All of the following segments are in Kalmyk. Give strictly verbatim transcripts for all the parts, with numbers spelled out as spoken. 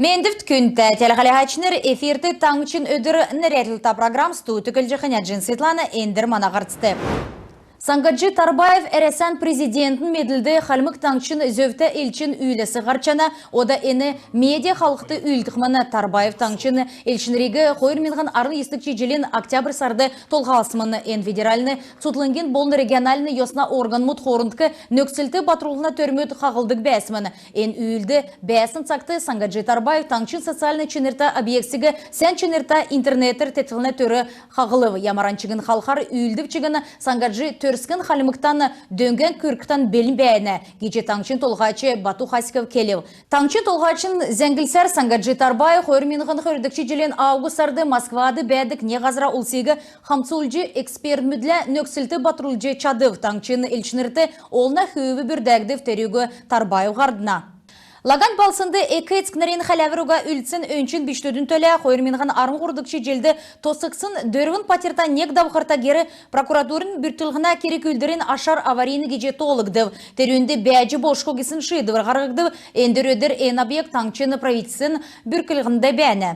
Мендвт, күндтә телехәләһәчнр! Эфирт «Таңһчин өдр» нерәдлтә программ. Студьд көтлҗәхнь Әҗин Светлана. Эндр мана һарцд. Сангаджи Тарбаев Әрәсән Президентин медлд Хальмг Таңһчин зөвтә элчин үүләс һарчана. Ода эн медиа халхд үүлдхмн. Тарбаев таңһчин элчнриг хойр миңһн арвн йисдгч җилин октябрь сард толһалсмн. Эн федеральн цутхлңгин болн региональн йосна органмуд хоорндк нөкцлт батрулһна төрмүд хаһлдг бәәсмн. Эн үүлд бәәсн цагт Сангаджи Тарбаев таңһчин социальн чинртә объектсиг сән чинртә интернетәр тетклһнә төр хаһлв. Ямаран чигн халхар үүлдв чигн, Сангаджи төрскн Хальмгтан, дөңгән күргхдән белн бәәнә гиҗ таңһчин Толһач Бату Хасиков келв. Таңһчин Толһачин зәңглсәр, Сангаджи Тарбаев хойр миңһн хөрдгч җилин август сард Москвад бәәдг нег һазра улсиг хамцулҗ, экспертмүдлә нөкцлт батрулҗ чадв. Таңһчин элчнрт олна хүүв бүрдәгдв, терүг Тарбаев һардна. Лагань балһснд эк-эцкнрин хәләвр уга үлдсн өнчн бичкдүдин төлә хойр миңһн арвн һурвдгч җилд тосхсн дөрвн патьрта нег давхрта гер прокуратурин бүртклһнә керг-үүлдврин ашар аварийн гиҗ тоолгдв. Терүнд бәәҗ болшго гисн шиидвр һарһгдв. Эндр өдр эн объект таңһчин правительствин бүртклһнд бәәнә.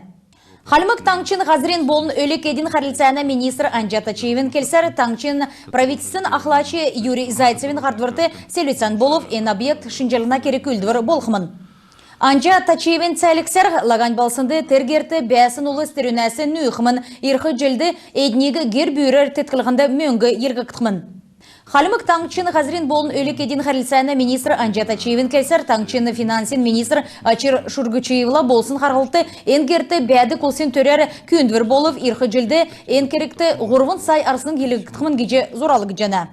Хальмг Таңһчин һазрин болн өлг-эдин хәрлцәнә министр Анҗа Тачиевин келсәр, таңһчин правительствин ахлач Юрий Зайцевин һардврт селвцән болв. Эн объект шинҗллһнә керг-үүлдвр болхмн. Анҗа Тачиевин цәәлһсәр, Лагань балһснд тер герт бәәсн улс терүнәс нүүхмн. Ирх җилд эдниг гер-бүүрәр тетклһнд мөңг йилһгдхмн. Хальмг Таңһчин һазрин болн өлг-эдин хәрлцәнә министр Анҗа Тачиевин келсәр, таңһчин финансин министр Очир Шургучиевла болсн харһлтд эн герт бәәдг улсин төрәр күүндвр болв. Ирх җилд эн кергт һурвн сай арслң йилһгдхмн гиҗ зуралгдҗана.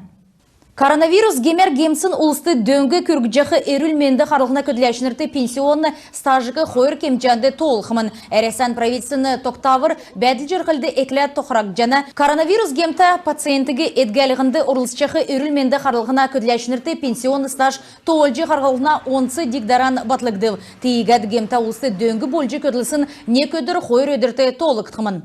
Коронавирус гемәр гемтсн улст дөң күргҗәх эрүл-менд харлһна көдләчнрт пенсионн стажиг хойр кемҗәнд тоолхмн. Әрәсән правительствин тогтавр бәәдл-җирһлд экләд тохрагдҗана. Коронавирус гемтә пациентиг эдгәлһнд орлцҗах эрүл-менд харлһна көдләчнрт пенсионн стаж тоолҗ һарһлһна онц диг-даран батлгдв. Тиигәд гемтә улст дөң болҗ көдлсн нег өдр хойр өдрт тоолгдхмн.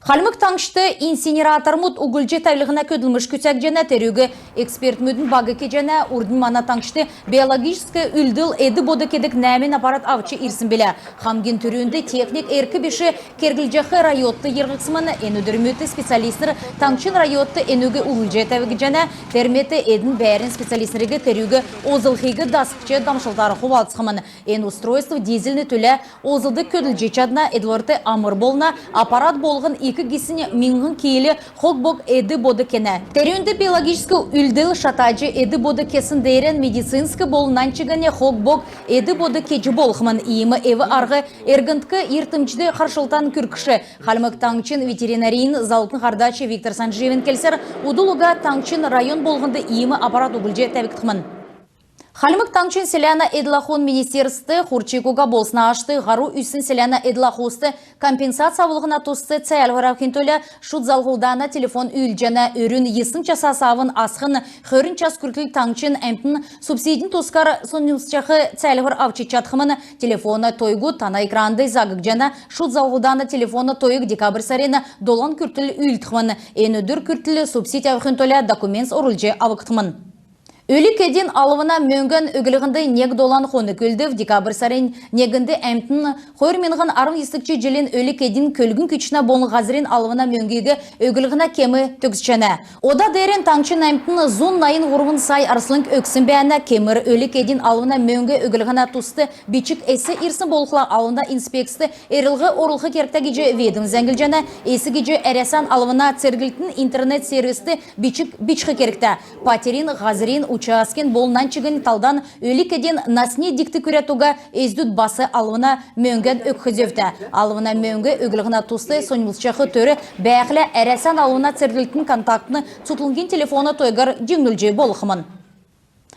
Хальмг Таңһчд инсинератормуд углҗ тәвлһнә көдлмш күцәгдҗәнә. Терүг экспертмүдин баг кеҗәнә. Урднь мана таңһчд биологическ үлдл эд-бод кедг нәәмн аппарат авч ирсн билә. Хамгин түрүнд техник эрк биш керглҗәх райодт йилһгдсмн. Эн өдрмүдт специалистнр таңһчин райодт энүг углҗ тәвгдҗәнә. Тер мет эдн бәәрн специалистнриг терүг олзлхиг дасхҗ, дамшлтар хувалцхмн. Эн устройств дизельн түлә олзлдг, көдлҗ чадна, эдлврт амр болна. Аппарат болһн ик гиснь миңһн кил хог-бог эд-бод кенә. Терүнд биологическ үлдл шатаҗ эд-бод кесн деерән медицинск болн нань чигн хог-бог эд-бод кеҗ болхмн. Иим эв-арһ эргндк йиртмҗд харшлтан күргхш. Хальмг Таңһчин ветеринарин залврин һардач Виктор Санджиевин келсәр, удл уга таңһчин район болһнд иим аппарат углҗ тәвгдхмн. Хальмг Таңһчин селәнә эдл-ахун министерствд хурчг уга болсна ашт һару үзсн селәнә эдл-ахуст компенсац авлһна туст цәәлһвр авхин төлә шуд залһлдана телефон үүлдҗәнә. Өрүн йисн часас авн асхн хөрн час күртл таңһчин әмтн субсидин тускар соньмсҗах цәәлһвр авч чадхмн. Телефона тойгуд тана экранд заагдҗана. Шуд залһлдана телефона тойг декабрь сарин долан күртл үүлдхмн. Эн өдр күртл субсидь авхин төлә документс орулҗ авгдхмн. Өлг-эдин алвна мөңгән өглһнд нег долан хонг үлдв. Декабрь сарин негнд әмтн хойр миңһн арвн йисдгч җилин өлг-эдин, көлгн-күчнә болн һазрин алвна мөңгиг өглһнә кем төгсҗәнә. Ода деерән таңһчин әмтн зун найн һурвн сай арслң өгсн бәәнә. Кемр өлг-эдин алвна мөңг өглһнә туст бичг эс ирсн болхла, алвна инспекцд эрлһ орулх кергтә гиҗ ведомств зәңглҗәнә. Эс гиҗ Әрәсән алвна церглтин интернет-сервист бичг бичх кергтә. Патьрин, һазрин участкин болн нань чигн талдан өлг-эдин насни дигт күрәд уга эздүд бас алвна мөңгән өгх зөвтә. Алвна мөңг өглһнә туст соньмсҗах төр бәәхлә, Әрәсән алвна церглтин контактн цутхлңгин телефона тойгар җиңнүлҗ болхмн.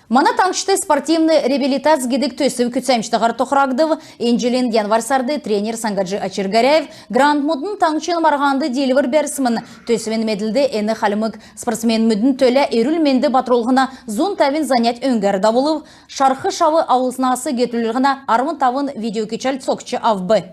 Мана таңһчд «Спортивн реабилитац» гидг төсв күцәмҗтәһәр тохрагдв. Эн җилин январь сард тренер Сангаджи Очир-Горяев грантмудын таңһчин марһанд диилвр бәрсмн. Төсвин медлд эн хальмг спортсменмүдин төлә эрүл-менд батрулһна зун тәвн занять өңгәр давулв. Шарх-шав авлснас гетлүллһнә арвн тавн видеокичәл цокҗ авв.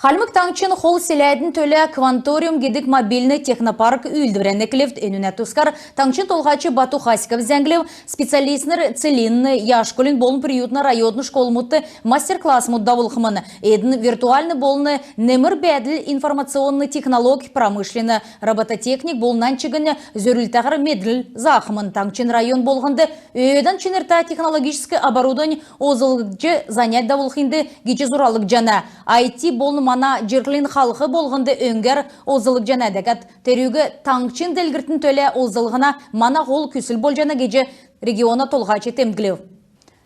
Хальмг Таңһчин хол селәдин төлә «Кванториум» гидг мобильн технопарк үүлдврән эклв. Энүнә тускар Таңһчин Толһач Бату Хасиков зәңглв. Специалистнр Целинн, Яшкулин болн Приютна района школмудт мастер-классмуд давулхмн. Эдн виртуальн болн немр бәәдл, информационн технологь, промышленн робототехник болн нань чигн зөрүлтәһәр медрл заахмн. Таңһчин район болһнд өөдән чинртә технологическ оборудовань олзлҗ занять давулхмн гиҗ зуралгдҗана. IT болн мана җирһлин халх болһнд өңгәр олзлгдҗана. Дәкәд терүг таңһчин делгрлтин төлә олзлһн мана һол күсл болҗана гиҗ региона толһач темдглв.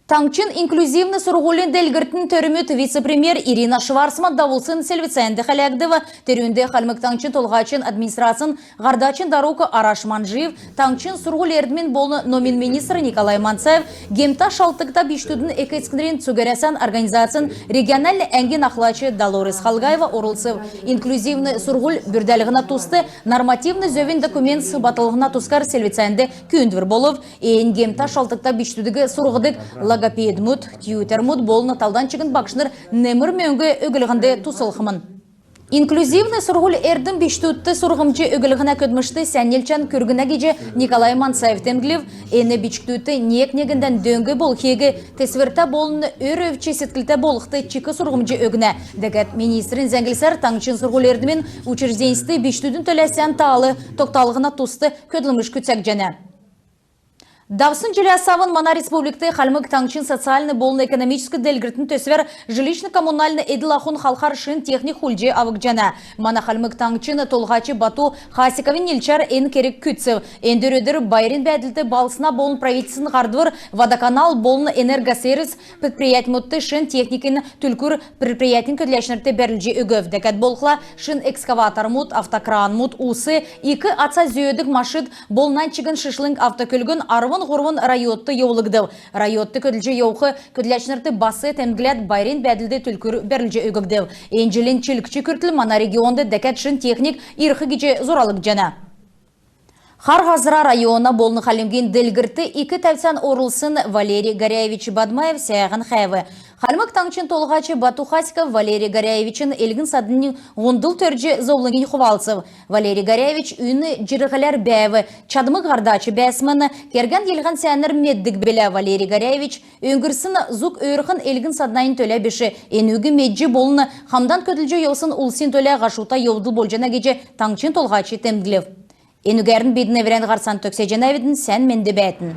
Таңһчин инклюзивн сурһулин делгрлтин төрмүд вице-премьер Ирина Шварцман давулсн селвцәнд хәләгдв. Терүнд Хальмг Таңһчин Толһачин администрацин һардачин дарук Араш Манжиев, таңһчин сурһуль-эрдмин болн номин министр Николай Манцаев, гемтә, шалтгта бичкдүдин эк-эцкнрин цуг Әрәсән организацин региональн әңгин ахлач Долорес Халгаева орлцв. Инклюзивн сурһуль бүрдәлһнә туст нормативн зөвин документс батллһна тускар селвцәнд күүндвр болв. Эн гемтә, шалтгта бичкдүдиг сурһдг логопедмүд, тьютермүд болн талдан чигн багшнр немр мөңг өглһнд туслхмн. Инклюзивн сурһуль-эрдм бичкдүдт сурһмҗ өглһнә көдлмшт сән нилчән күргнә гиҗ Николай Манцаев темдглв. Эн бичкдүдт нег-негндән дөң болхиг, тесвртә болн өр-өвч седклтә болхд чик сурһмҗ өгнә. Дәкәд министрин зәңглсәр, таңһчин сурһуль-эрдмин учрежденьст бичкдүдин төлә сән таал тогталһна туст көдлмш күцәгдҗәнә. Давсн җиләс авн мана республикт Хальмг Таңһчин социальн болн экономическ делгрлтин төсвәр жилищн-коммунальн эдл-ахун халхар шин техник хулдҗ авгдҗана. Мана Хальмг Таңһчин Толһач Бату Хасиковин нилчәр эн керг күцв. Эндр өдр байрин бәәдлд балһсна болн правительствин һардвр, «Водоканал» болн «Энергосервис» предприятьмүдт шин техникин түлкүр предприятин көдләчнрт бәрүлҗ өгв. Дәкәд болхла шин экскаватормуд, автокранмуд, ус, ик аца зөөдг машид болн нань чигн шишлң автокөлгн арвн һурвн районд йовулгдв. Районд көдлҗ йовх көдләчнрт бас темдгләд, байрин бәәдлд түлкүр бәрүлҗ өггдв. Эн җилин чилгч күртл мана регионд дәкәд шин техник ирх гиҗ зуралгдҗана. Хар Һазра района болн Хальмгин делгрлтд ик тәвцән орулсн Валерий Горяевич Бадмаев сәәһән хәәв. Хальмг Таңһчин Толһач Бату Хасиков Валерий Горяевичин элгн-саднь һундл төрҗ зовлңгинь хувалцв. Валерий Горяевич үн җирһләр бәәв, чадмг һардач бәәсмн, кергән йилһән сәәнәр меддг билә. Валерий Горяевич өңгрсн зуг өөрхн элгн-саднайн төлә биш, энүг медҗ болн хамдан көдлҗ йовсн улсин төлә һашута йовдл болҗана гиҗ таңһчин Толһач темдглв. Энүгәрн бидн эврән һарцан төгсәҗәнәвидн. Сән менд бәәтн.